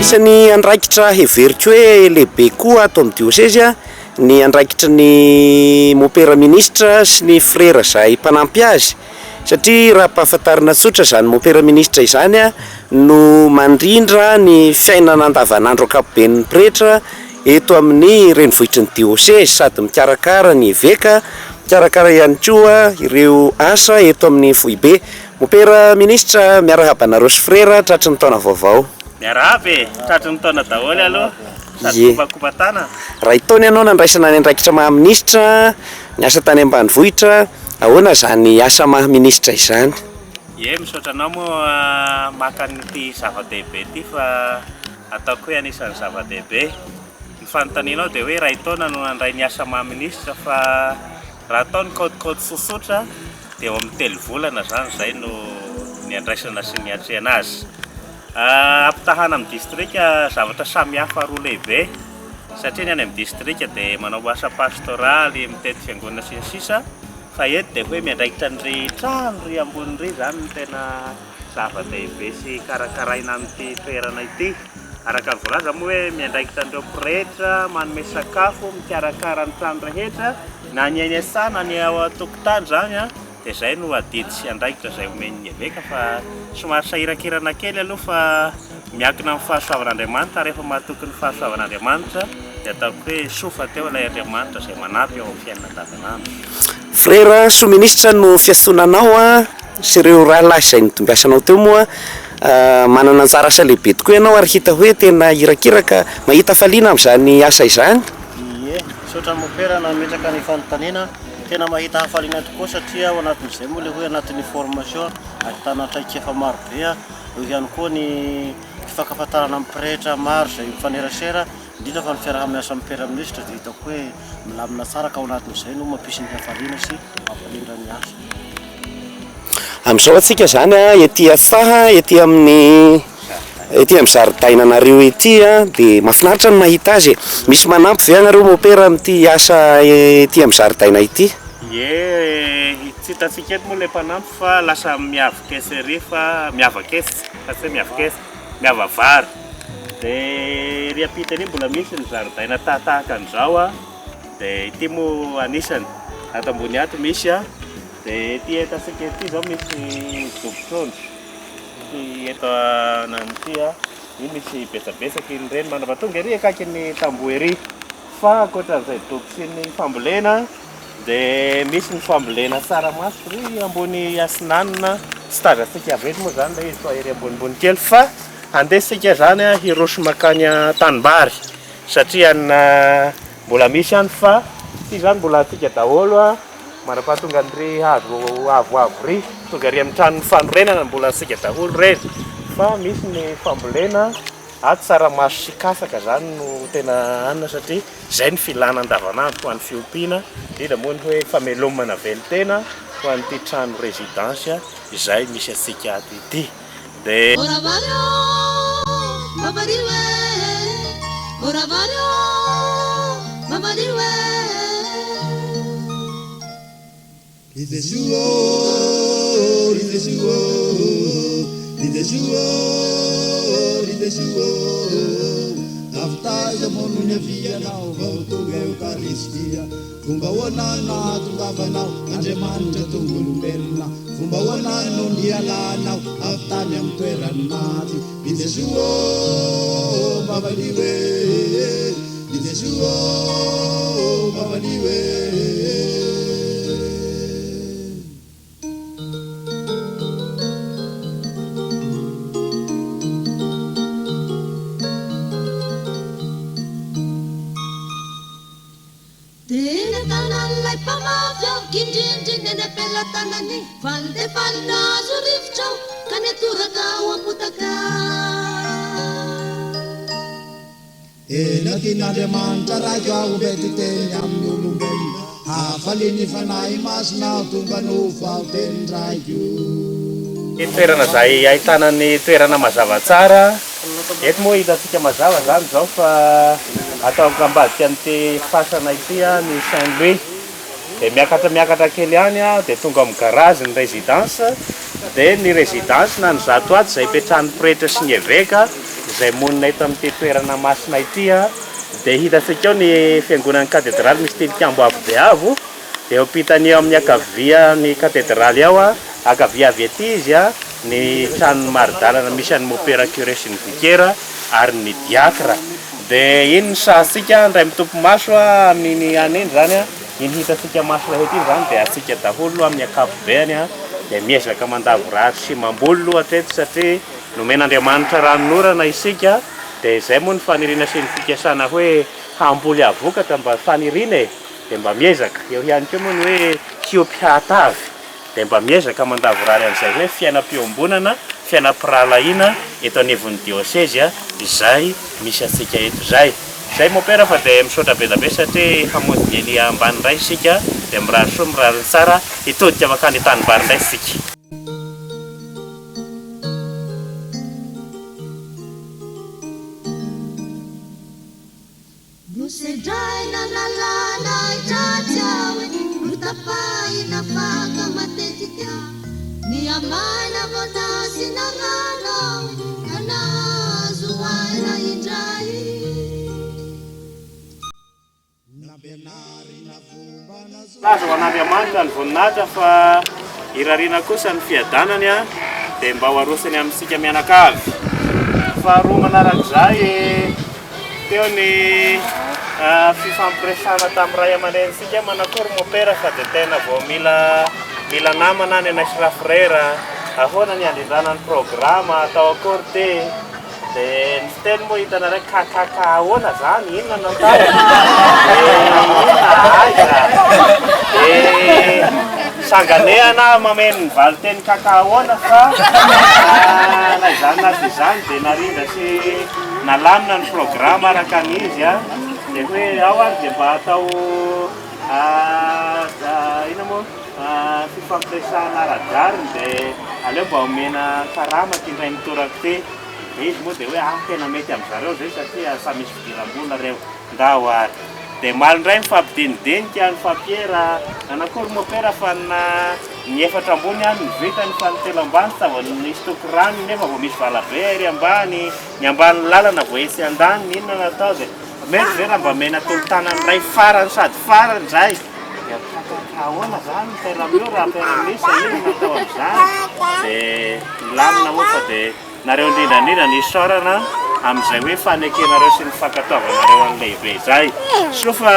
Isan'ny andraikitra heveriko hoe lehibe koa ato amin'ny diosezy ny andraikitry ny mompera minisitra sy ny frera izay mpanampy azy satria raha ampahafantarina tsotra izany mompera minisitra izany no mandrindra ny fiainana andavanandro ankapoben'ny pretra eto amin'ny renivohitry ny diosezy sady mikarakara ny eveka, mikarakara ihany koa ireo asa eto amin'ny foibe. Mompera minisitra, miarahaba anareo sy frera tratry ny taona vaovao. Miarahaba e! Tratry ny taona daholo aloha sady kopakopa-tanana. Iray taona ianao nandraisana ny andraikitra maha minisitra, niasa tany ambanivohitra, ahoana izany asa maha minisitra izany? Ie, misaotra anao moa maka an'ity zava-dehibe ity fa Ataoko hoe anisan'ny zava-dehibe. Ny fanontanianao dia hoe iray taona no nandray ny asa maha minisitra fa raha atao ny kaodikaody tsotsotra dia eo amin'ny telo volana izany izay no niandraisana sy niatrehana azy. Ampitahana amin'ny distrika zavatra samy hafa roa lehibe satria ny any amin'ny distrika dia manao asa pastoraly, mitety fiangonana sy ny sisa fa eto dia hoe miandraikitra an'iry trano iry ambony iry izany no tena Zava-dehibe sy karakaraina amin'ity toerana ity. Araka ny voalaza moa hoe miandraikitra an'ireo pretra, manome sakafo, mikarakara ny trano rehetra, na ny eny an-tsaha na ny ao an-tokotany izany dia izay no adidy sy andraikitra izay omen'ny eveka fa somary sahirankirana kely aloha fa miankina amin'ny fahasoavan'Andriamanitra ary rehefa matoky ny fahasoavan'Andriamanitra dia ataoko hoe soa fa teo ilay Andriamanitra izay manampy eo amin'ny fiainana andavanandro. Frera sous-ministre no fiantsoana anao an! sy ireo rahalahy izay nodimbiasanao teo moa manana anjara asa lehibe tokoa ianao ary hita hoe tena irakiraka mahita hafaliana amin'izany asa izany. Ie, misaotra mopera nametraka ny fanontaniana, tena mahita hafaliana tokoa satria ao anatin'izay moa ilay hoe anatin'ny formation ahitana traikefa maro be, eo ihany koa ny fifankafantarana amin'ny pretra maro izay mifanerasera, Indrindra fa ny fiaraha-miasa amin'ny Père Minisitra dia hitako hoe milamina tsara ka ao anatin'izay no mampisy ny hafaliana sy mampirindra ny asa. Amin'izao antsika izany ety afaha ety amin'ny ety amin'ny zaridainanareo ety dia mahafinaritra ny mahita azy e. Misy manampy ve anareo Mopera amin'ity asa ety amin'ny zaridaina ity? Ie, tsy hitantsika eto moa ilay mpanampy fa lasa miavaka etsy ery fa miavaka etsy fa tsy hoe miavaka etsy, miava vary. Dia ery ampita ery mbola misy ny zaridaina tahatahaka an'izao a, dia ity moa anisany, ato ambony ato misy a, dia ety entantsika ety izao misy dobo trondro, ity eto anany ity a, iny misy betsabetsaka iny ireny mandrapa tonga ery akaikin'ny tamboho ery. Fa ankoatran'izay dobo sy ny fambolena dia misy ny fambolena tsaramaso ery ambony asinanina, tsy tazantsika avy eto moa izany ilay izy fa ery ambonimbony kely fa andeha isika izany hiroso mankany an-tanimbary satria mbola misy any fa ity izany mbola antsika daholo mandra-pahatonga an'iry hazo avoavo iry, tonga ery amin'ny tranon'ny fanorenana mbola antsika daholo ireny fa misy ny fambolena. Ato tsaramaso sy katsaka zany no tena hanina satria zay ny filana andavanandro ho an'ny fiompiana, indrindra moa ny hoe famelomana velon-tena ho an'ity trano résidence izay misy antsika ato ity. Dia. Mora vary ô, mamario e, mora vary ô, mamario e. Ry Jesoa ô, ry Jesoa ô, ry Jesoa ô, ry Jesoa ô, Avy taiza moa no niavianao vao tonga Eokaristia? Fomba ahoana no nahatongavanao, Andriamanitra tonga olombelona? Fomba ahoana no nialanao avy tany amin'ny toeran'ny maty? Ry Jesoa ô, mba valio e! Ry Jesoa ô, mba valio e! Dia eny an-tanan'ilay mpamafy aho, k'indrindrindra eny am-pelatanany. Faly dia faly nahazo rivotra aho, ka niatoraka ao am-potaka. Eny ankin'Andriamanitra Raiko aho ombe ty teny amin'ny olombelona hafalian'ny Fanahy Masina aho tonga nofo aho tenin-dRaiko. Toerana izay ahitana ny toerana mazava tsara. Eto moa hitantsika mazava izany izao fa ato ambadika an'ity fasana ity ny Saint Louis. Dia miakatra miakatra kely ihany dia tonga amin'ny garage ny résidence. Dia ny résidence na ny Zatoato izay ipetrahan'ny pretra sy ny eveka izay monina eto amin'ity toerana masina ity. Dia hitantsika eo ny fiangonan'ny katedraly misy tilikambo avo dia avo. Dia eo ampitany eo amin'ny ankavia ny katedraly ao, ankavia avy aty izy, ny tranon'ny mari-dalana misy an'i Mopera Curé sy ny Vikera ary ny Diakra. Dia iny ny sahantsika, indray mitopy maso amin'iny any iny izany, iny hitantsika maso rehetra iny izany dia antsika daholo amin'ny ankapobeany, dia miezaka mandavorary sy mamboly aloha hatreto satria nomen'Andriamanitra ranonorana isika, dia izay moa ny faniriana sy ny fikasana hoe hamboly hahavokatra mba faniriana e! Dia mba miezaka. Eo ihany koa moa ny hoe hiompy hahatavy. Dia mba miezaka mandavorary an'izay hoe fiainam-piombonana, fiainam-pirahalahiana eto anivon'ny diosezy izay misy antsika eto izay. Izay Mompera fa dia misaotra be dia be satria hamonjy ny eny ambany indray isika dia mirary soa mirary ny tsara hitodika mankany an-tanimbary indray isika. Nosedraina nalana hitratsy aho e, notapahina faka matetika, nihamaina vao nasiana rano aho e, ka nahazo aina indray. Laza ho an'Andriamanitra ny voninahitra fa irariana kosa ny fiadanany dia mba ho arosony amintsika mianakavy. Faharoa manarak'izay, teo ny fifampiresahana tamin'ny ray aman-drenintsika, manakory mopera fa dia tena vao mila mila namana any anay sy rafrera, ahoana ny handrindrana ny programa, atao akory ity. Dia ny fiteny moa hitanareo KKK ahoana zany? Inona no atao? Dia inona aiza? Dia sanganehana aho mameno ny valinteny KK ahoana fa na izany na tsy izany dia narindra sy nalamina ny programa araka ny izy an. Dia hoe ao ary dia mba atao inona moa fifampiresahana ara-drariny dia aleo mba omena karama ity indray mitoraka ity. Dia izy moa dia hoe ah tena mety amin-dry zareo izay satria samy misy fidiram-bola ireo. Ndao ary. Dia omaly indray nifampidinidinika, nifampiera, nanakory mopera fa na ny efatra ambony ihany no vitany fa ny telo ambany tsy vao nisy toko rano nefa vao misy valabe ery ambany, ny ambanin'ny lalana vao etsy andaniny, inona no atao dia mety ve raha mba omena tolo-tanana iray farany sady farany izay? Dia kakaka ahoana izany ny père Miora, père Misa, inona no atao amin'izany? Dia nilamina moa fa dia. Nareo indrindra indrindra ny isaorana amin'izay hoe fanekenareo sy ny fankatoavanareo an'ny lehibe izay. Soa fa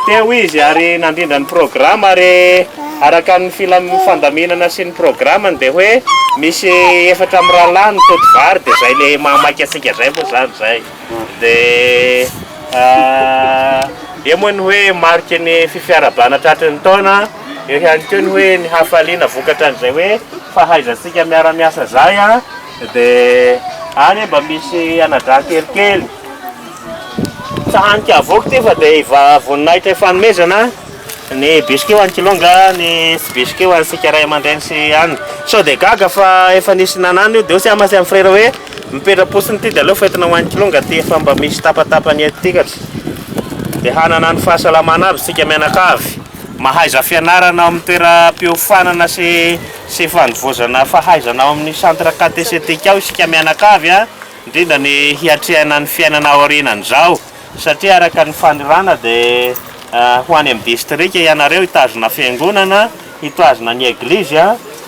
teo izy ary nandrindra ny programa ary araka ny filam fandaminana sy ny programany dia hoe misy efatra mirahalahy ny toto vary dia izay le mahamaika antsika izay moa izany izay. Dia eo moa ny hoe mariky ny fifiarabana tratry ny taona, eo ihany koa ny hoe ny hafaliana vokatra an'izay hoe fahaizantsika miara-miasa izay an, dia any mba misy anadahy kelikely. Tsy hanika avoaka ity fa dia hiva voninahitra hifanomezana. Ny biscuit ho an'i Kilonga, ny tsy biscuit ho antsika ray aman-dreny sy anona. Sao dia gaga fa efa nisy nanano io dia hoy amasy amin'ny frera hoe mipetra-potsiny ity dia aleo fa entina ho an'i Kilonga ity efa mba misy tapatapany eto ity ka. Dia hanana ny fahasalamana aby isika mianakavy. Mahaiza fianarana ao amin'ny toeram-piofanana sy sy fanovozana fahaizana ao amin'ny centre catéchétique ao isika mianakavy a, indrindra ny hiatrehana ny fiainana aorianan'izao. Satria araka ny fanirana dia ho any amin'ny distrika ianareo hitazona fiangonana, hitazona ny eglizy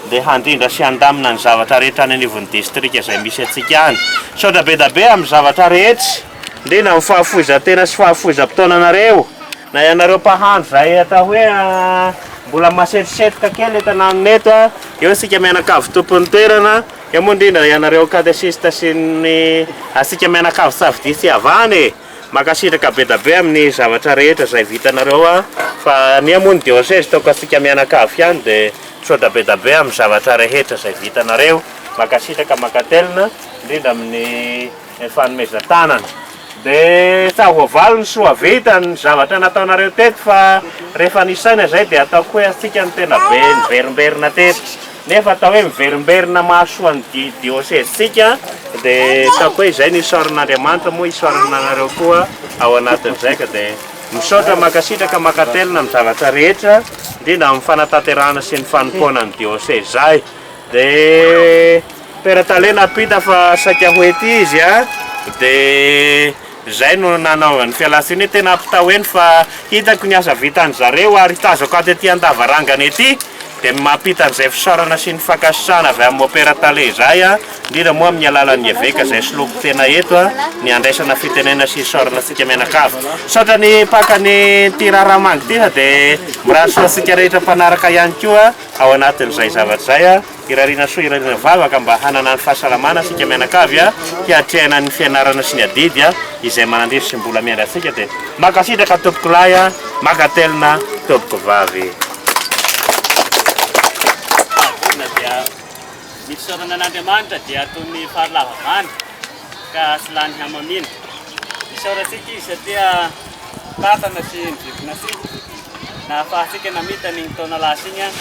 dia handrindra sy handamina ny zavatra rehetra any anivon'ny distrika izay misy antsika any. Misaotra be da be amin'ny zavatra rehetra, indrindra amin'ny fahafoizan-tena sy fahafoizam-potoana anareo, na ianareo mpahandro izay atao hoe mbola masetrosetroka kely eto ananona eto, eo isika mianakavy tompon'ny toerana, Eo moa indrindra ianareo katesista sy ny antsika mianakavy Safidia sy Havana e! Mankasitraka be da be amin'ny zavatra rehetra izay vitanareo a! Fa anie moa ny diosezy toaka antsika mianakavy ihany dia misaotra be da be amin'ny zavatra rehetra izay vitanareo. Mankasitraka mankatelina indrindra amin'ny fanomezan-tanana. Dia tsy voavaly ny soa vita ny zavatra nataonareo teto fa rehefa nisaina izay dia ataoko hoe antsika no tena be niverimberina teto. Nefa atao hoe miverimberina mahasoa ny di diosezintsika dia ataoko hoe izay no isaoran'Andriamanitra moa isaorana anareo koa ao anatin'izay ka dia misaotra mankasitraka mankatelina amin'ny zavatra rehetra indrindra amin'ny fanatanterahana sy ny fanompoana ny diosezy izay. Dia Père Tale nampita fa saika ho ety izy a, dia izay no nanaovany fialantsiny hoe tena ampitao eny fa hitako ny asa vitan-dry zareo ary tazako ato ety an-davarangana ety, dia mampita an'izay fisaorana sy ny fankasitrahana avy amin'ny Mopera Tale izay a, indrindra moa amin'ny alalan'ny Eveka izay soloako tena eto a, ny handraisana fitenenana sy hisaorana antsika mianakavy. Misaotra ny mpaka ny ity raharaha manga ity fa dia mirary soa antsika rehetra mpanaraka ihany koa ao anatin'izay zavatra izay a. Irariana soa irariana vavaka mba hanana ny fahasalamana isika mianakavy a, hiatrehana ny fianarana sy ny adidy a, izay manandrify sy mbola miandry antsika dia mankasitraka tompokolahy a, mankatelina tompokovavy. Fahavolona dia ny fisaorana an'Andriamanitra dia toy ny fary lava vany ka tsy lany hamamiana. Isaorantsika Izy satria tantana sy nivibona antsika nahafahantsika namita an'igny taona lasa igny.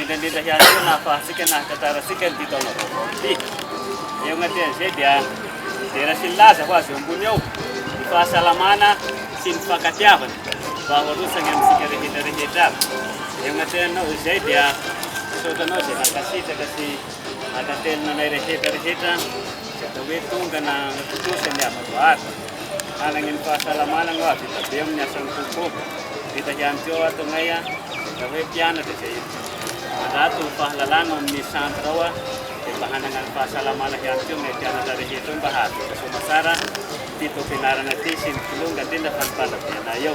Indrindra indrindra ihany koa nahafahantsika nahatratrarantsika an'ity taona vaovao ity. Eo anatrehan'izay dia ny dera sy ny laza ho azy eo ambony eo, ny fahasalamana sy ny fankatiavana mba ho arotsany amintsika rehetra rehetra aby. Eo anatrehan'izay dia misaotra anao izay nankasitraka sy nankatelina anay rehetra rehetra izay atao hoe tonga nanatontosa ny hava-doary. Hanagny ny fahasalamana anao hahavita be amin'ny asan'ny Tompo. Vita ihany koa ato anay atao hoe mpianatra izay mandrato fahalalana ao amin'ny centre ao dia mba hanagna ny fahasalamana ihany koa ny mpianatra rehetra ao mba hahavita soamatsara ity taom-pianarana ity sy ny kilonga indrindra fa ny mpanabe anay eo.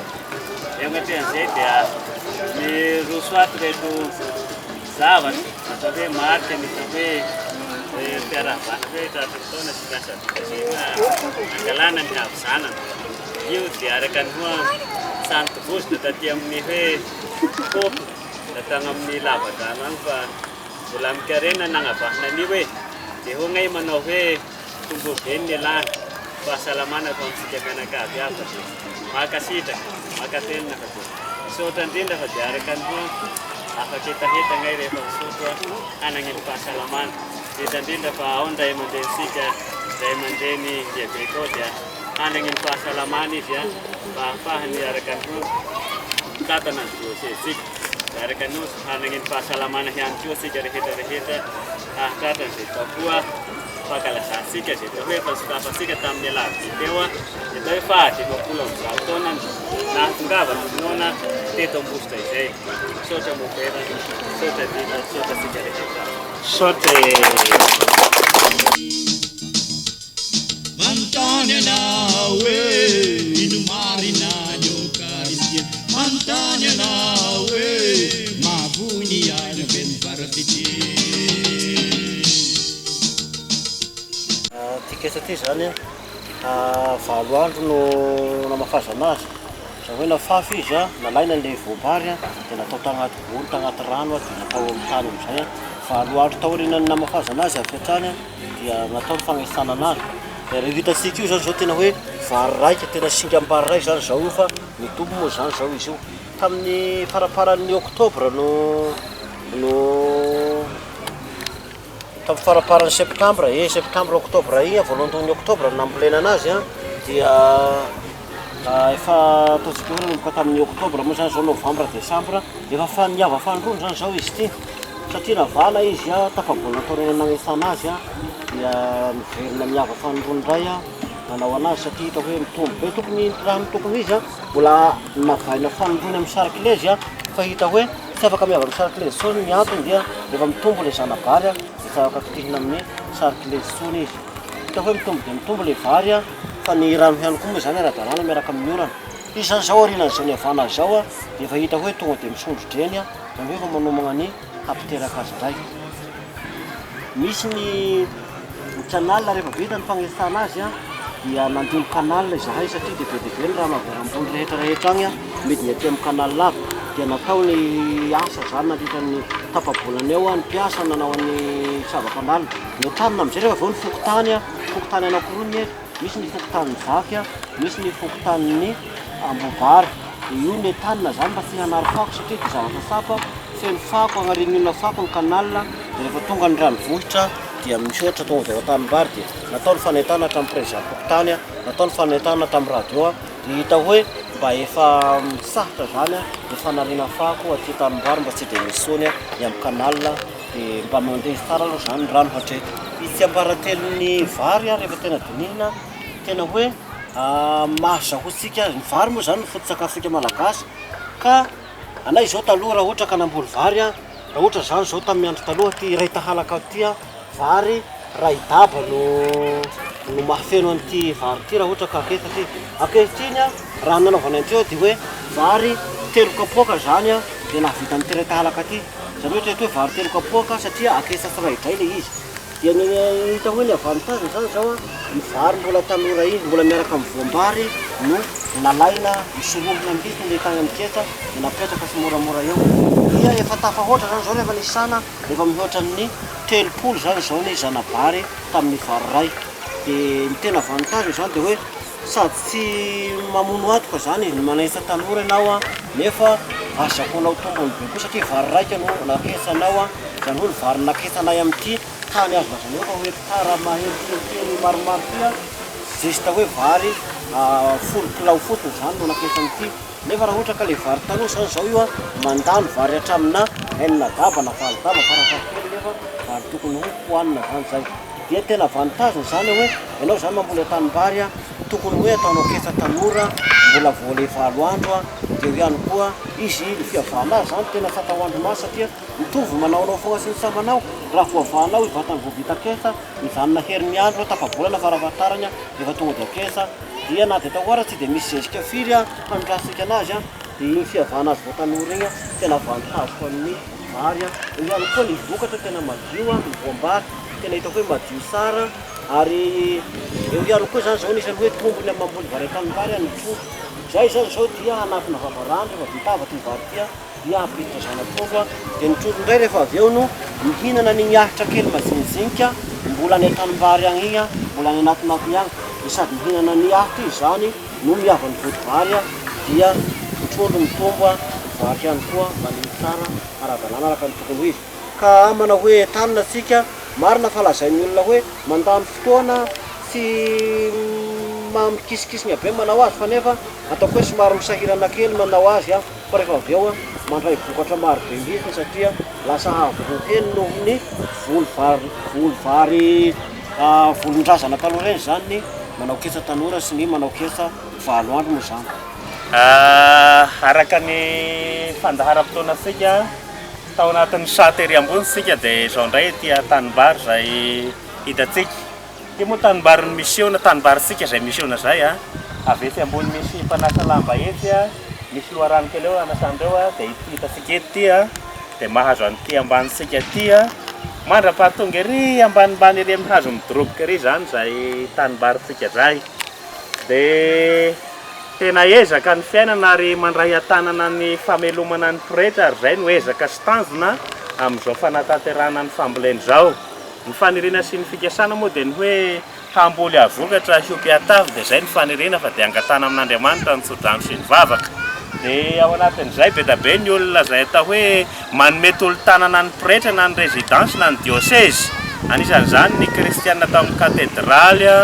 Eo anatrehan'izay dia miroso ato ireto zavatra atao hoe marika ny atao hoe fiarahabana hoe tratry ny taona sy ny asa vita izay angalana ny havizanana. Io dia araka ny hoa samy tovozina taty amin'ny hoe kopy na tagny amin'ny lavadrano agny fa mbola amin-karena nagnavahana an'io e! Dia hoy gnay manao hoe tombo be ny nialana, fahasalamana ho amintsika mianakavy aby fa dia mankasitraka, mankatelina fa dia misaotra indrindra fa dia araka ny hoa afa-ketaheta gnay rehefa misotro hanagny ny fahasalamana, indrindra indrindra fa ao ny ray aman-drenintsika, ray aman-dreny ny eveka ao dia Hanagny ny fahasalamana izy mba hahafahany araka ny ho mitantana ny diosezintsika. Dia araka ny ho hanagny ny fahasalamana ihany koa isika rehetra rehetra hahatratra an'izay tao koa fankalazantsika izay atao hoe efa nosokafantsika tamin'ny alarobia teo, izay atao hoe faha 150 taona nahatongavan'ny finoana teto Ambositra izay. Misaotra Mopera, misaotra indrindra, misaotra antsika rehetra. Misaotra e. Manontany anao hoe ino marina ny Eokaristia? Manontany anao hoe mahavoy ny aina ve ny vara-fitia? Ity ketsa ity izany valo andro no namafazana azy, izany hoe nafafy izy, nalaina ilay voam-bary dia natao tagnaty gony, tagnaty rano dia natao amin'ny tany amin'izay, valo andro taorianan'ny namafazana azy avy hatrany. dia natao ny fagnentanana azy, dia reo hitantsika io zany zao tena hoe vary raika, tena singam-bary ray zany zao io fa mitombo moa zany zao izy io, tamin'ny faramparan'ny oktobra no no tamin'ny faramparan'ny septambra e, septambra oktobra iny voalohandohan'ny oktobra no nambolena anazy an, dia efa ataontsika hoe nanomboka tamin'ny oktobra moa zany zao novambra desambra, efa fa niava fanindroany zany zao izy ity. Satria ravana izy a, tafaboana taoriana nanesana azy a, dia niverina niava fanindroany indray a, nanao anazy satria hita hoe mitombo be, tokony raha ny tokony ho izy a, mbola navaina fanindroany amin'ny sarkilezy a, fa hita hoe tsy afaka miava amin'ny sarkilezy intsony ny antony dia rehefa mitombo ilay zana-bary a, dia tsy afaka kitihina amin'ny sarkilezy intsony izy. Hita hoe mitombo dia mitombo ilay vary a, fa ny rano ihany koa moa izany ara-dalàna miaraka amin'ny orana. Izy izany izao aorianan'izao niavana azy izao a, dia efa hita hoe tonga dia misondro-dreny a. Izany hoe efa manomana ny hampiteraka azy indray. Misy ny canal rehefa vita ny fagnetsana azy dia nandolo canal izahay satria dia be dia be ny rano avy any ambony rehetra rehetra agny midina aty amin'ny canal avy dia natao ny asa izany nandritra ny tapa-bolana eo ny mpiasa nanao ny sava canal. Nentanina amin'izay rehefa avy eo ny fokontany, fokontany anankiroa ny eto. Misy ny fokontanin'i Zafy, misy ny fokontanin'i Ambohibary. Io ny entanina izany mba tsy hanary fako satria dia zavatra tsapa, feno fako, agnarian'ny olona fako ny canal, dia rehefa tonga ny ranovohitra dia mihoatra tonga avy ao an-tanimbary dia natao ny fanentanana hatramin'ny président-pokontany, natao ny fanentanana tamin'ny radio dia hita hoe mba efa mitsahatra izany ny fanariana fako aty an-tanimbary mba tsy dia misy intsony ny amin'ny canal. Dia mba mandeha tsara aloha izany ny rano hatreto. Ny tsiambaratelon'ny vary rehefa tena dinihina, tena hoe mahazahoantsika azy, ny vary moa izany no foto-tsakafontsika malagasy ka anay izao taloha raha ohatra ka namboly vary an, raha ohatra izany izao tamin'ny andro taloha aty iray tahalaka aty an, vary iray daba no no mahafeno an'ity vary ity raha ohatra ka aketo aty. Ankehitriny an, raha ny nanaovana an'ity dia hoe vary telo kapoaka izany an dia nahavita an'ity iray tahalaka ity. Izany hoe eritrereto hoe vary telo kapoaka satria akesa tsiraidray ilay izy. Dia ny hita hoe ny avantage izany izao an, ny vary mbola tanora iny, mbola miaraka amin'ny voam-bary no nalaina nisorohina mihitsy ilay tany amin'ny ketsa dia napetraka tsimoramora eo. Dia efa tafahoatra izany izao rehefa nisana, efa mihoatra ny 30 izany izao ny zana-bary tamin'ny vary iray. Dia ny tena avantage izany dia hoe Sady tsy mamono antoka zany e, ny manaitsa tanora ianao an, nefa azahoanao tombony be koa satria vary raika no naketsanao an, zany hoe ny vary naketsanay amin'ity tany azo lazaina hoe efa ho hectare mahery kelikely maromaro ity an, juste hoe vary folo kilao fotsiny zany no naketsan'ity, nefa raha ohatra ka le vary taloha zany zao io an, mandany vary hatramina enina daba na valo daba farafahakeliny nefa vary tokony ho hohanina zany zay. Dia tena avantage izany hoe ianao izany mamboly an-tanimbary a, tokony hoe ataonao ketsa tanora mbola vao le valo andro a, dia eo ihany koa izy ny fiavahana azy izany tena tsy atao andro maro satria mitovy manaonao foana sy ny samy manao, raha voavahanao i vatany vao vita ketsa, mijanona herinandro tapa-bolana farafahatarany a, dia efa tonga dia ketsa, dia na dia atao ara tsy dia misy zezika firy a hanondrahantsika anazy a, dia iny fiavahana azy vao tanora iny a tena avantage ho an'ny vary a, eo ihany koa ny vokatra tena madio a, ny voam-bary. Tena hitako hoe madio tsara ary eo ihany koa zany zao anisan'ny hoe tombony amin'ny mamboly vary an-tanimbary ny trondro. Zay zany zao dia hanafina vavarano rehefa vita avy ity vary ity dia hampiditra zana-trondro dia ny trondro indray rehefa avy eo no mihinana an'iny ahitra kely majinijinika mbola any an-tanimbary agny igny mbola any anatinatiny agny dia sady mihinana ny ahitra izy zany no miava ny vodi-vary dia ny trondro mitombo ny vary ihany koa maniry tsara ara-dalàna araka ny tokony ho izy. Ka manao hoe entanina tsika, marina fa lazain'ny olona hoe mandany fotoana sy mampikisikisina be manao azy fa nefa ataoko hoe somary misahirana kely manao azy aho fa rehefa avy eo mandray vokatra maro be mihitsy satria lasa avo roa heny noho ny voly vary voly vary volon-drazana taloha ireny izany ny manao ketsa tanora sy ny manao ketsa valo andro moa izany. Araka ny fandaharam-potoanantsika. Tao anatin'ny saha tery ambony isika dia izao indray ety an-tanimbary izay hitantsika. Ity moa tanimbarin'ny misiona, tanimbarintsika izay misiona izay a. Avy etsy ambony misy mpanasa lamba etsy a, misy loharano kely eo anasan'ireo a, dia ity hitantsika eto ity a, dia mahazo an'ity ambanintsika ity a, mandra-pahatonga ery ambanimbany ery amin'ny hazo midoroboka ery izany izay tanimbarintsika izay. Dia tena ezaka ny fiainana ary mandray an-tanana ny famelomana ny pretra ary izay no ezaka sy tanjona amin'izao fanatanterahana ny fambolena izao. Ny faniriana sy ny fikasana moa dia ny hoe hamboly hahavokatra hiompy hatavy dia izay no faniriana fa dia angatahana amin'Andriamanitra ny tsodrano sy ny vavaka. Dia ao anatin'izay be dia be ny olona izay atao hoe manome tolo-tanana ny pretra na ny résidence na ny diocèse. Anisan'izany ny kristiana tao amin'ny katedraly,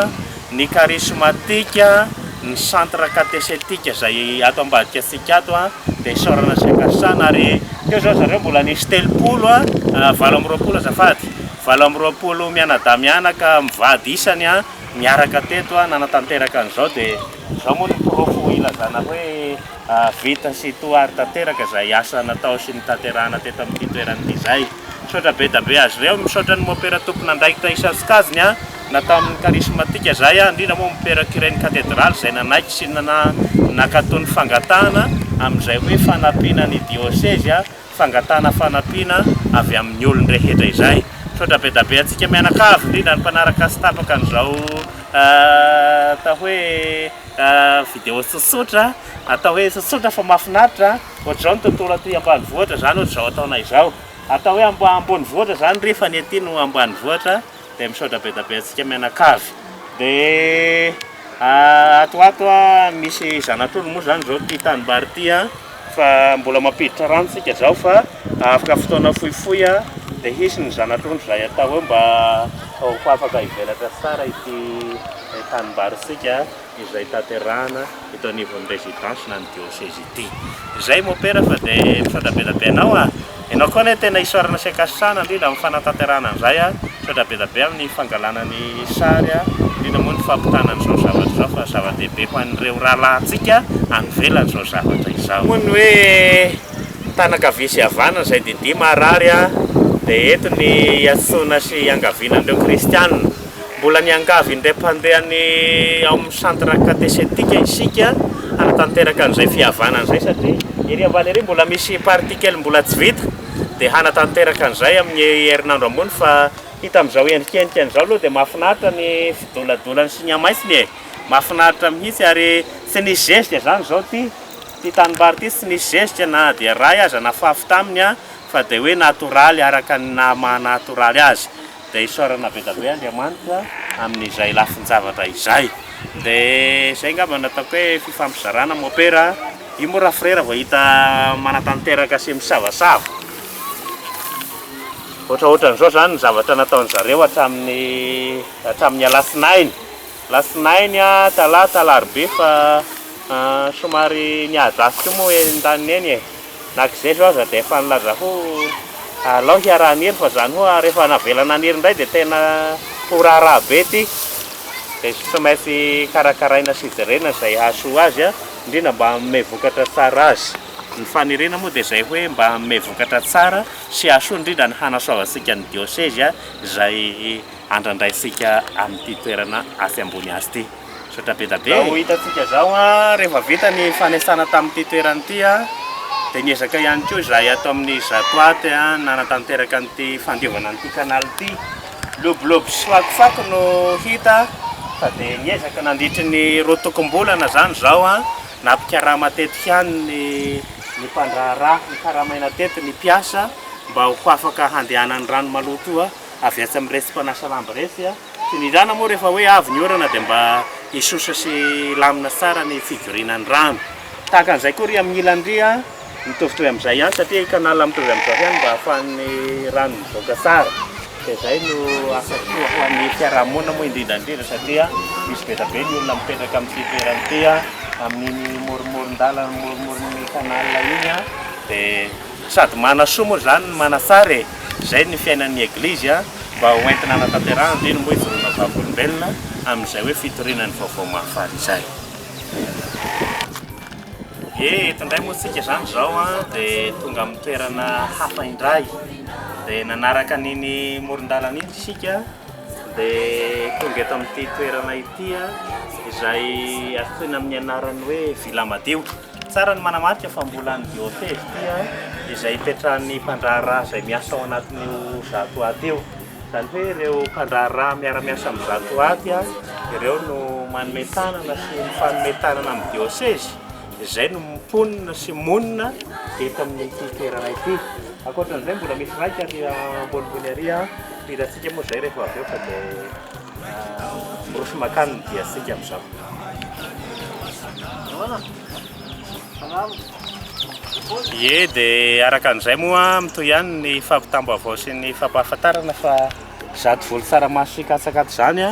ny karismatika, ny centre katesetika izay ato ambadika antsika ato dia isaorana sy ankasitrahana ary teo izao zareo mbola nisy 30 28 azafady, 28 mianadahy mianaka mivady isany niaraka teto nanatanteraka an'izao dia izao moa no porofo ilazana hoe vita sy toa ary tanteraka izay asa natao sy notanterahana teto amin'ity toerana ity izay. Misaotra be da be azy ireo, misaotra ny mopera tompon'andraikitra isan-tsokajiny na tamin'ny karismatika izay, indrindra moa mopera curen'ny katedraly izay nanaiky sy nankatò ny fangatahana amin'izay hoe fanampiana ny diosezy, fangatahana fanampiana avy amin'ny olon-drehetra izay. Misaotra be da be antsika mianakavy, indrindra ny mpanaraka sy tapaka an'izao atao hoe vidéo tsotsotra, atao hoe tsotsotra fa mahafinaritra, ohatr'izao ny tontolo aty ambanivohitra izany ohatr'izao ataonay izao. Atao hoe ambonivohitra izany ry fa ny aty no ambanivohitra. Dia misaotra be dia be antsika mianakavy. Dia ato ho ato misy zana-trondro moa izany izao ity tanimbary ity an, fa mbola mampiditra rano isika izao fa afaka fotoana fohifohy dia hisy ny zana-trondro izay atao eo mba ho afaka hivelatra tsara ity tanimbarintsika izay tanterahana eto anivon'ny résidence na ny diocèse ity. Izay mopera fa dia misaotra be dia be anao a! Ianao koa anie tena isaorana sy ankasitrahana indrindra amin'ny fanatanterahana an'izay a! Misaotra be dia be amin'ny fangalana ny sary a! Indrindra moa ny fampitana an'izao zavatra izao fa zava-dehibe ho an'ireo rahalahintsika any ivelany izao zavatra izao. Moa ny hoe tanan-kavia sy havanana izay didia maharary a! Dia eto ny iantsoana sy iangaviana an'ireo kristiana. Mbola niangavy indray mpandeha ny ao amin'ny centre catéchétique isika hanatanteraka an'izay fihavanana izay satria ery ambany ery mbola misy partie kely mbola tsy vita dia hanatanteraka an'izay amin'ny herinandro ambony fa hita amin'izao endrikendrika an'izao aloha dia mahafinaritra ny fidoladolany sy ny hamaisiny e! Mahafinaritra mihitsy ary tsy nisy zezika izany izao ity ity tanimbary ity tsy nisy zezika na dia iray aza nafafy taminy fa dia hoe natoraly araka ny naha maha natoraly azy. Dia isaorana be dia be Andriamanitra amin'izay lafin-javatra izay. Dia izay angamba no ataoko hoe fifampizarana Mopera. Io moa Rafrera vao hita manatanteraka sy misavasava. Ohatraohatran'izao izany ny zavatra nataon-dry zareo hatramin'ny hatramin'ny alatsinainy. Alatsinainy, talata, alarobia fa somary niady-ratsy koa moa eny an-daniny eny e. Na k'izay zao aza dia efa nilaza ho alao hiara-haniry fa zany hoa rehefa navela naniry indray dia tena ho raharaha be ity. Dia tsy maintsy karakaraina sy jerena izay hahasoa azy indrindra mba hanome vokatra tsara azy. Ny faniriana moa dia izay hoe mba hanome vokatra tsara sy hahasoa indrindra ny hanasoavantsika ny diosezy izay andrandraintsika amin'ity toerana atsy ambony azy ity. Misaotra be da be e! Zao hitantsika zao an, rehefa vita ny fanesana tamin'ity toerana ity an, dia niezaka ihany koa izahay ato amin'ny Zatoate an, nanatanteraka an'ity fandiovana an'ity canal ity. Lobolobo sy fakofako no hita fa dia niezaka nandritry ny roatokom-bolana izany izao an, nampikarama teto ihany ny ny mpandraharaha, nikaramaina teto ny mpiasa mba ho afaka handehanan'ny rano maloto io avy atsy amin'iretsy mpanasa lamba iretsy an. Tsy ny rano moa rehefa hoe avy ny orana dia mba hisosa sy hilamina tsara ny figorianan'ny rano. Tahaka an'izay koa ry amin'ny ilany ry a, mitovitovy amin'izay ihany satria canal mitovy amin'izao ihany mba ahafahan'ny rano mivoaka tsara. Dia izay no asa soa ho an'ny fiarahamonina moa indrindra indrindra satria misy be dia be ny olona mipetraka amin'ity toerana ity a, amin'iny moromoron-dalana, moromoron'ny canal iny a, dia. Sady manasoa moa izany no manatsara e! Izay ny fiainan'ny Eglizy a! Mba ho entina hanatanterahana dia iny moa hijoroana vavolombelona amin'izay hoe fitoriana ny vaovao mahafaly izay. Ye, eto indray moa tsika izany izao a, dia tonga amin'ny toerana hafa indray. Dia nanaraka an'iny moron-dalana iny isika, dia tonga eto amin'ity toerana ity a, izay antsoina amin'ny anarany hoe Villa Madio. Tsara ny manamarika fa mbola ny diosezy ity izay ipetrahan'ny mpandraharaha izay miasa ao anatin'io Zatoaty io. Izany hoe ireo mpandraharaha miara-miasa amin'ny Zatoaty ireo no manome tanana sy mifanome tanana amin'ny diosezy izay no mponina sy monina eto amin'ity toerana ity. Ankoatran'izay mbola misy raika ary ambonimbony ary hitantsika moa izay rehefa avy eo fa dia miroso mankany ny diantsika amin'izao. Ie, dia araka an'izay moa mitohy ihany ny fampitam-baovao sy ny fampahafantarana fa izato voly tsaramaso sy katsaka ato izany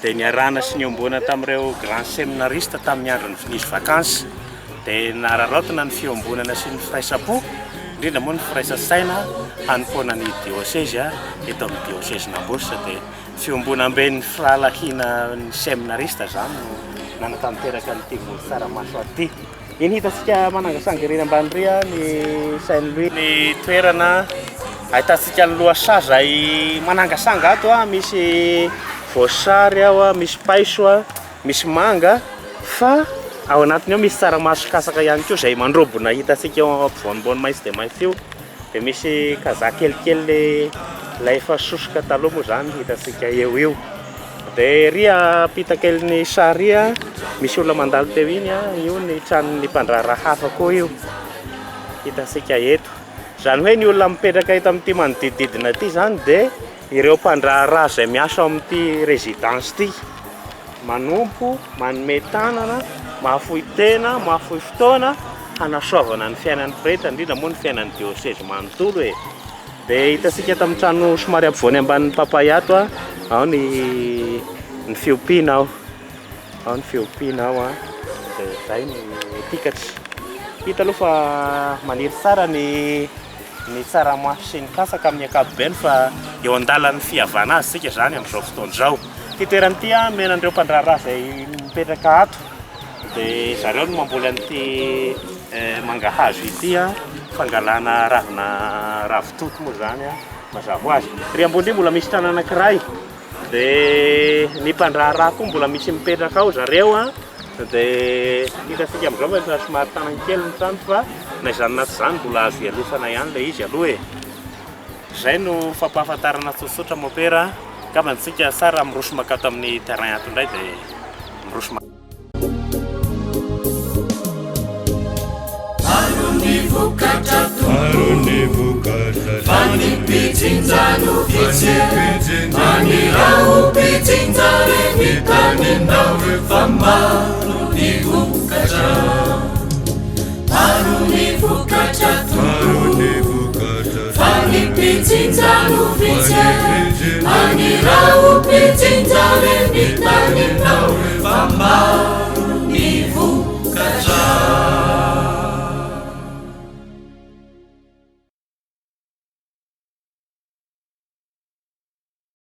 dia niarahana sy niombonana tamin'ireo grand seminariste tamin'ny andron'ny nisy vacances. Dia nararaotina ny fiombonana sy ny firaisam-po, indrindra moa ny firaisan-tsaina hanompoana ny diosezy eto amin'ny diosezin'Ambositra. Dia Fiombonamben'ny firahalahiana ny seminarista izany no nanatanteraka an'ity voly tsaramaso ity. Iny hitantsika manangasanga ery ambany ery ny Saint Louis. Ny toerana ahitantsika ny lohasaha izay manangasanga ato, misy voasary ao, misy paiso, misy manga fa ao anatiny ao misy tsaramaso kasaka ihany koa izay mandrobona hitantsika eo ampovoanimbony maitso dia maitso io. Dia misy kazaha kelikely ilay efa sosoka taloha moa izany hitantsika eo io. Dia ery ampita kelin'ny sary misy olona mandalo teo iny, io ny tranon'ny mpandraharaha hafa koa io hitantsika eto. Izany hoe ny olona mipetraka eto amin'ity manodidididina ity izany dia ireo mpandraharaha izay miasa ao amin'ity résidence ity. Manompo, manome tanana, mahafoy tena, mahafoy fotoana hanasoavana ny fiainan'ny pretra, indrindra moa ny fiainan'ny diosezy manontolo e. Dia hitantsika eto amin'ny trano somary ampovoany ambanin'ny papay ato, ao ny ny fiompiana ao, ao ny fiompiana ao an, dia izay no pikatra. Hita aloha fa maniry tsara ny. ny tsaramaso sy ny katsaka amin'ny ankapobeny fa eo an-dalan'ny fiavana azy isika izany amin'izao fotoana izao. Ity toerana ity omena an'ireo mpandraharaha izay mipetraka ato dia zareo no mamboly an'ity mangahazo ity, fangalana ravina ravitoto moa izany mazava ho azy. Ery ambony ery mbola misy trano anankiray dia ny mpandraharaha koa mbola misy mipetraka ao zareo an. Dia hitantsika amin'izao fa efa somary tanany kely ny trano fa na izany na tsy izany mbola azo ialofana ihany ilay izy aloha e. Izay no fampahafantarana tsotsotra mopera a. Angamba antsika tsara miroso mankato amin'ny terrain ato indray dia miroso ma. Maro ny vokatra tompoko, fa ny mpijinja no vitsy e. Maniraho mpijinja re ny taninao fa maro ny vokatra. Maro ny vokatra tompoko, fa ny mpijinja no vitsy e. Maniraho.